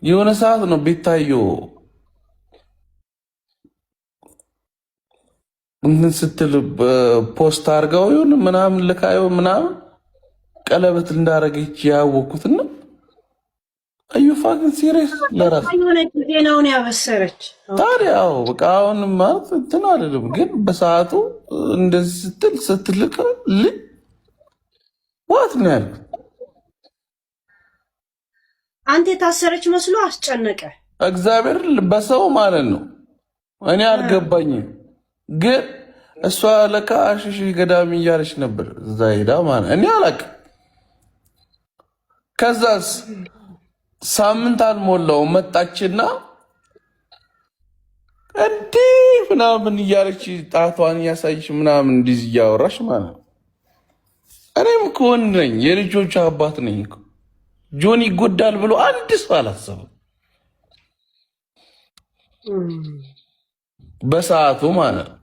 የሆነ ሰዓት ነው ቤታዮ እንትን ስትል post አድርገው ይሁን ምናምን ልካየው ምናምን ቀለበት እንዳረገች ያወቅኩትና are you fucking serious ለራስ የሆነ ዜናውን ያበሰረች። ታዲያ በቃ አሁን ማለት እንትን አይደለም፣ ግን በሰዓቱ እንደዚህ ስትል ስትልክ ልጅ what ነው ያልኩት። አንተ የታሰረች መስሎ አስጨነቀ። እግዚአብሔር በሰው ማለት ነው። እኔ አልገባኝም፣ ግን እሷ ለካ አሽሽ ገዳሚ እያለች ነበር እዛ ሄዳ ማለት እኔ አላውቅም። ከዛስ ሳምንት አልሞላው መጣችና እንዲህ ምናምን እያለች ጣቷን እያሳየች ምናምን እንዲህ እያወራሽ ማለት ነው። እኔም እኮ ወንድ ነኝ፣ የልጆቹ አባት ነኝ እኮ። ጆኒ ይጎዳል ብሎ አንድ ሰው አላሰበም በሰዓቱ ማለት ነው።